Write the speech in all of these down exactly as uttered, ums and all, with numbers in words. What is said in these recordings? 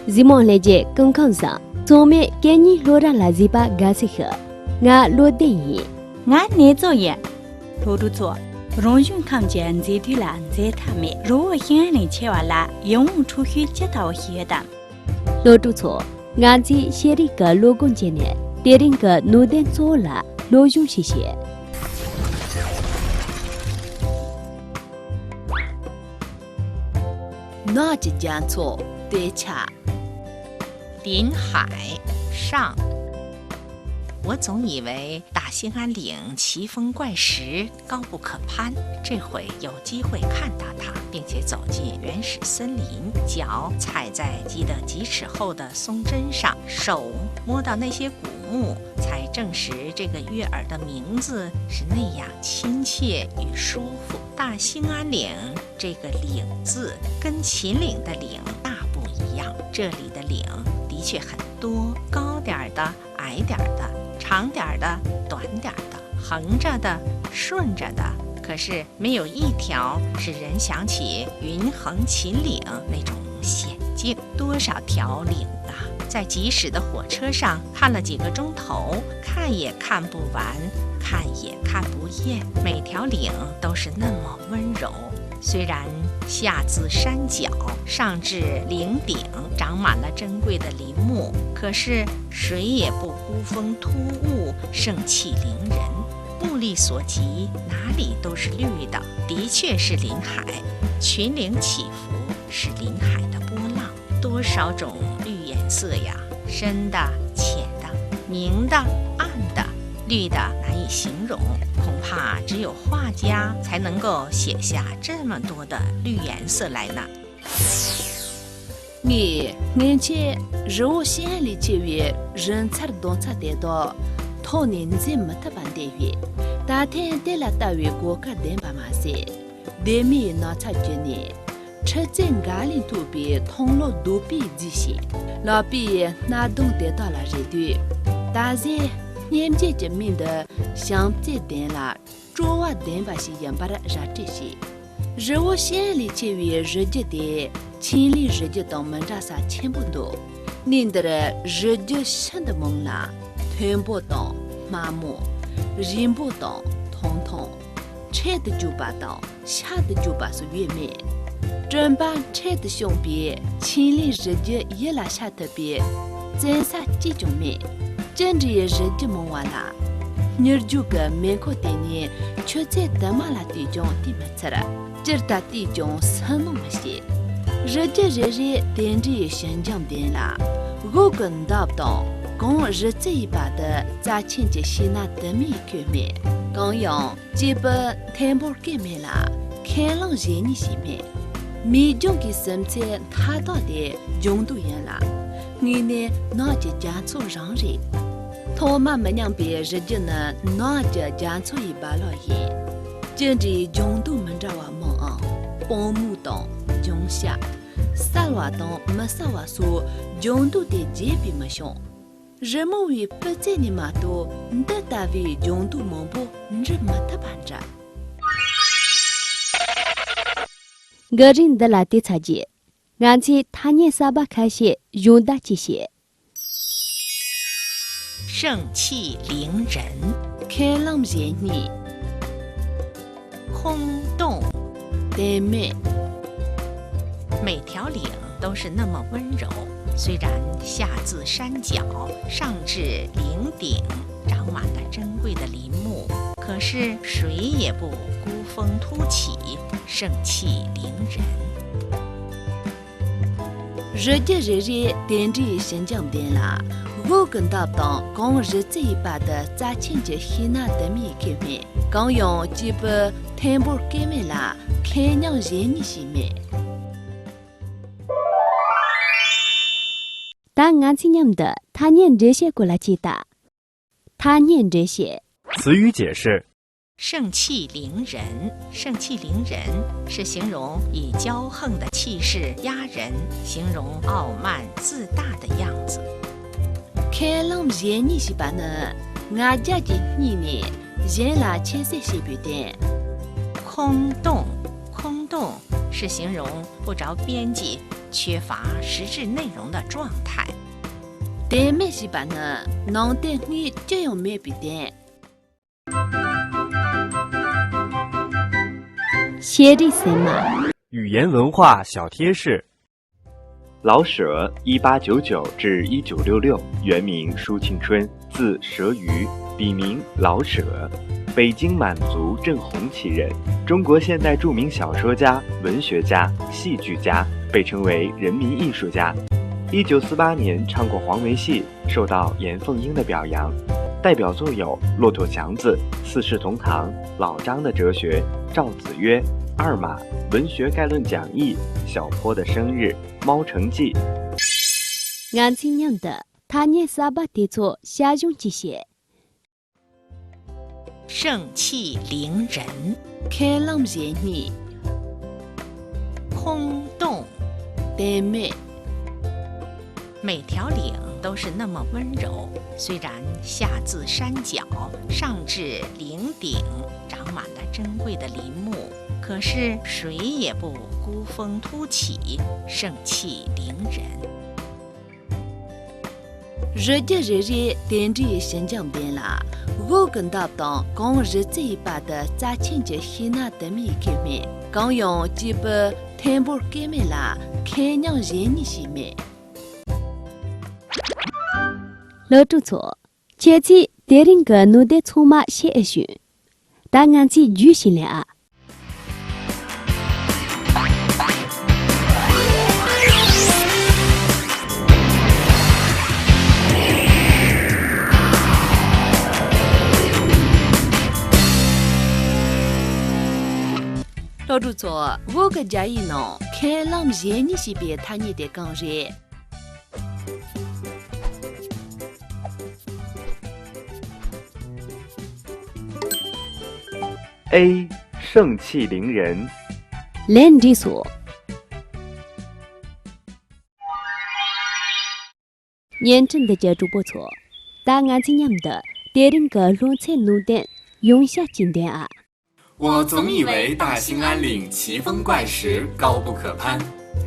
གཟིགས་མོ་ལྷན་རྒྱས་སྐུ་ཁམས་བཟང་། ཚང་མས་སྐད་གཉིས་སློབ་གྲྭ་ལ་གཟིགས་པ་དགའ་བསུ་ཞུ། ང་བློ་བདེ་ཡིན། ང་ནེ་ཙོ་ཡིན། སློབ་ཕྲུག་ཚོ། རང་བྱུང་ཁམས་ཀྱི་མཛེས་སྡུག་ལ་འཛད་མཐའ་མེད། རི་བོ་ཤིང་ལིང་ཆེ་བ་ལ་ཡིད་འོང་འཁྲུག་ཤོས་ཅི་ལྟ་བུ་ཞིག་ཡོད་དམ། སློབ་ཕྲུག་ཚོ། ང་ཚོས་ཤེས་རིག་གི་བློ་སྒོ་འབྱེད་ནས་དེ་རིང་གི་ནུས་ལྡན་གཙོ་བོ་ལ་སློབ་སྦྱོང་ཞིག་བྱེད། ནགས་ཀྱི་རྒྱ་མཚོ། དཔེ་ཆ། 临海上。我总以为大兴安岭奇峰怪石高不可攀，这回有机会看到它，并且走进原始森林，脚踩在积得几尺厚的松针上，手摸到那些古墓，才证实这个悦耳的名字是那样亲切与舒服。大兴安岭这个“岭”字跟秦岭的“岭”大不一样，这里的“岭”的确很多，高点儿的、矮点儿的、长点儿的、短点儿的、横着的、顺着的，可是没有一条使人想起云横秦岭那种险境。多少条“岭”啊，在疾驶的火车上看了几个钟头，看也看不完，看也看不厌。每条“岭”都是那么温柔。虽然下自山脚，上至岭顶，长满了珍贵的林木，可是谁也不孤峰突兀，盛气凌人。目力所及，哪里都是绿的，的确是林海。群岭起伏，是林海的波浪。多少种绿颜色呀，深的、浅的、明的、暗的，绿得难以形容，恐怕只有画家才能够写下这么多的绿颜色来呢。 ངས་སྔོན་ཆད་རི་བོ་ཤིང་ལིང་ཆེ་བའི་རི་མཚར་གདུང་རྩ་དེ་དག་ཐོག་ནས་འཛེམ་མི་ཐུབ་པ་འདེམས་ཡོད། ད་ཐེངས་དེ་ལ་ལྟ་བའི་གོ་སྐབས་ལྡན་པ་མ་ཟད། ལྡེ་མིག་ཡི་ནགས་ཚལ་བརྒྱུད་ནས་ཁྲི་བརྩེགས་འགའ་ལས་མཐོ་བའི་མཐོང་ལོ་རྡོ་པའི་རྫས་ཤིག་ལག་པའི་སྣ་གདུང་དེ་དག་ལ་རེག་དུས། ད་གཟོད་སྙེམས་བྱེད་ཀྱི་མིག་འདི་བྱམས་བརྩེ་ལྡན་ལ། སྤྲོ་བ་ལྡན་པ་ཞིག་ཡིན་པར་ར་སྤྲོད་བྱས། རི་བོ་ཤིང་ལིང་ཆེ་བའི་རི་རྒྱུད་དེ་ཆི་ལིང་རི་རྒྱུད་དང་མི་འདྲ་ས་ཆེན་པོ་འདུག། གནས་འདིར་རི་རྒྱུད་ཤིན་ཏུ་མང་ལ། མཐོན་པོ་དང་དམའ་མོ། རིང་པོ་དང་ཐུང་ཐུང་། འཕྲེད་དུ་རྒྱུག་པ་དང་ཤར་དུ་རྒྱུག་པ་སོགས་ཡོད་མེད། བྲོན་པ་འཕྲེད་དུ་ཕྱིན་པའི་ཆི་ལིང་རི་རྒྱུད་ཡུལ་ལ་ཤར་ཐུབ་པའི་བཙན་ས་གཅིག་ཀྱང་མེད། ཅི་འདྲའི་རི་རྒྱུད་མང་བ་ལ། མྱུར་མགྱོགས་ཀྱི་མེ་འཁོར་དེ་ནས་ཆུ་ཚོད་དུ་མ་ལ་བལྟས་ཀྱང་བལྟས་མི་ཚར། སྤྱིར་ལྟ་བལྟས་ཀྱང་སུན་སྣང་མི་བྱེད། རི་རྒྱུད་རེ་རེ་དེ་འདྲའི་ཞི་འཇམ་ལྡན་ལ། འོག་གི་འདབས་དང་གངས་རི་རྩེ་ཡི་བར་དུ་རྩ་ཆེན་གྱི་ཤིང་སྣ་དུ་མས་བསྐྱོད་མེད། གང་ཡང་སྐྱེས་བུ་མཐོན་པོར་སྐྱེས་མེད་ལ། ཁས་བླངས་གཞན་ཉིད་ཞིག་མེད། མིའི་ལྗོངས་ཀྱི་སིམ་མཚེས་མཐའ་དག་དེ་ལྗང་མདོག་ཡིན་ལ། དངོས་གནས་ནགས་ཀྱི་རྒྱ་མཚོ་རང་རེད། ཐོག་མ་མི་མཉམ་པའི་རི་རྒྱུད་ནི་ནགས་ཀྱི་རྒྱ་མཚོ་ཡི་རྦ་རླབས་ཡིན། ཅི་འདྲའི་ལྗང་མདོག་མི་འདྲ་བ་མང་ཨང་། སྤང་མུ་དང་ལྗང་ཤ། གསལ་བ་དང་མི་གསལ་བ་སོགས་ལྗང་མདོག་དེ་བརྗེད་པས་མི་ཤོང་། རི་མོ་བའི་སྤུས་ཚད་ནས་མ་གཏོགས་འདི་ལྟ་བུའི་ལྗང་མདོག་མང་པོ་འབྲི་མི་ཐུབ་པ་འདྲ། གི་རིགས་འདི་ལ་བལྟས་ཚར་རྗེས། ང་ཚོས་ཐ་སྙད་གསར་པ་ཁ་ཤས་སྦྱོང་བརྡར་གྱིས་བཤད། 盛气凌人。 ཁས་བླངས་གཞན་གཉིས། 空洞。 དོན་མེད། 每条领都是那么温柔，虽然下自山脚，上至林顶，长满了珍贵的林木，可是谁也不孤峰突起，盛气凌人。 རི་རྒྱུད་རེ་རེ་དེ་འདྲའི་ཞི་འཇམ་ལྡན་ལ། འོག་གི་འདབས་དང་གངས་རི་རྩེ་ཡི་བར་དུ་རྩ་ཆེན་གྱི་ཤིང་སྣ་དུ་མས་བསྐྱོད་མེད། གང་ཡང་སྐྱེས་བུ་མཐོན་པོར་སྐྱེས་མེད་ལ། ཁས་བླངས་གཞན་ཉིད་ཞིག་མེད། ད་ང་ཚོས་མཉམ་དུ་ཐ་སྙད་འགྲེལ་བཤད་སྐོར་ལ་ཅིག་ལྟ། ཐ་སྙད་འགྲེལ་བཤད། 词语解释： 盛气凌人，盛气凌人是形容以骄横的气势压人，形容傲慢自大的样子。 ཁས་བླངས་གཞན་ཉིད་ཞེས་པ་ནི་ང་རྒྱལ་གྱིས་བསྙེས་ནས་གཞན་ལ་ཁྱད་གསོད་བྱེད་པའི་དོན། 空洞，空洞是形容不着边际、缺乏实质内容的状态。དོན་མེད་ཞེས་པ་ནི་ནང་དོན་དངོས་ཅི་ཡང་མེད་པའི་དོན། བཤད་རིགས་གསར་མ། 语言文化小贴士。 老舍，一八九九至一九六六，原名舒庆春，字蛇愚，笔名老舍，北京满族镇洪旗人，中国现代著名小说家、文学家、戏剧家，被称为人民艺术家。一九四八年唱过黄梅戏，受到严凤英的表扬，代表作有《骆驼祥子》《四世同堂》《老张的哲学》《赵子曰》《二马》《文学概论讲义》《小坡的生日》《猫城记》。 ང་ཚོས་མཉམ་དུ་ཐ་སྙད་གསར་པ་དེ་ཚོ་ཞལ་གཞུང་གིས་བཤད། 盛气凌人。 ཁས་བླངས་གཞན་གཉིས། 空洞。 དོན་མེད། 每条岭都是那么温柔，虽然下自山脚，上至林顶，长满了珍贵的林木，可是谁也不孤峰突起，盛气凌人。 རི་རྒྱུད་རེ་རེས་དེ་འདྲའི་ཞི་འཇམ་ལྡན་ལ། འོག་གི་འདབས་དང་གངས་རི་རྩེ་ཡི་བར་དུ་རྩ་ཆེན་གྱི་ཤིང་སྣ་དུ་མའི་སྐད་མེད། གང་ཡང་སྐྱེས་བུ་ཐེམ་པོར་སྐད་མེད་ལ་ཁེར་རྐྱང་གཞན་གཉིས་ཤིག་མེད། སློབ་ཕྲུག་ཚོ། ཁྱེད་ཚོས་དེ་རིང་གི་ནོར་བུ་ཚང་མ་ཤེས་ཨེ་བྱུང་། ད་ང་ཚོས་རྒྱུས་ཤིག་ལེན་ཨ། སློབ་ཕྲུག་ཚོ། འོག་གི་རྒྱ་ཡིག་ནང་ཁས་བླངས་གཞན་གཉིས་ཞེས་པའི་ཐ་སྙད་དེ་གང་རེད། A. 盛气凌人。 ལན་འགྲིག་སོང་། བརྙན་འཕྲིན་འདི་གའི་གྲོགས་པོ་ཚོ། ད་ང་ཚོས་མཉམ་དུ་དེ་རིང་གི་སློབ་ཚན་ནང་དོན་ཡོངས་བཤད་ཅིག་འདོན་ཨ། 我总以为大兴安岭奇峰怪石高不可攀，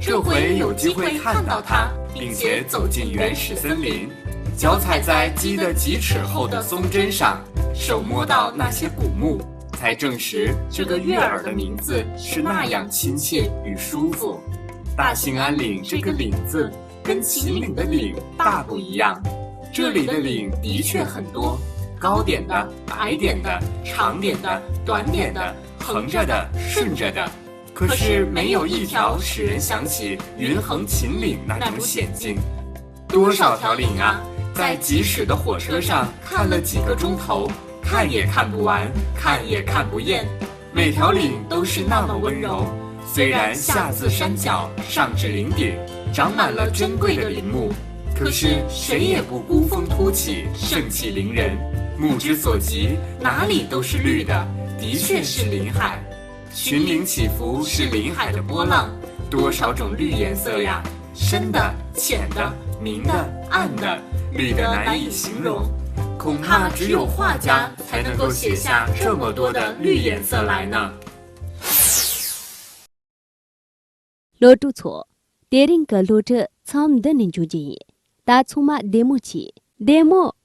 这回有机会看到它，并且走进原始森林，脚踩在积得几尺厚的松针上，手摸到那些古木，才证实这个悦耳的名字是那样亲切与舒服。大兴安岭这个“岭”字 跟秦岭的“岭”大不一样。这里的岭的确很多，高点的、矮点的、长点的、短点的、横着的、顺着的，可是没有一条使人想起云横秦岭那种险境。多少条岭啊，在疾驶的火车上看了几个钟头，看也看不完，看也看不厌。 每条岭都是那么温柔，虽然下自山脚，上至林顶，长满了珍贵的林木，可是谁也不孤峰突起，盛气凌人。目之所及，哪里都是绿的，的确是林海。群岭起伏是林海的波浪，多少种绿颜色呀！ 深的、浅的、明的、暗的，绿得难以形容。恐怕只有画家才能够写下这么多的绿颜色来呢。 སློབ་ཕྲུག་ཚོ། དེ་རིང་གི་སློབ་ཁྲིད་མཚམས་འདི་ནས་འཇོག་རྒྱུ་ཡིན། ད་ཚང་མ་བདེ་མོ་བྱོས། བདེ་མོ།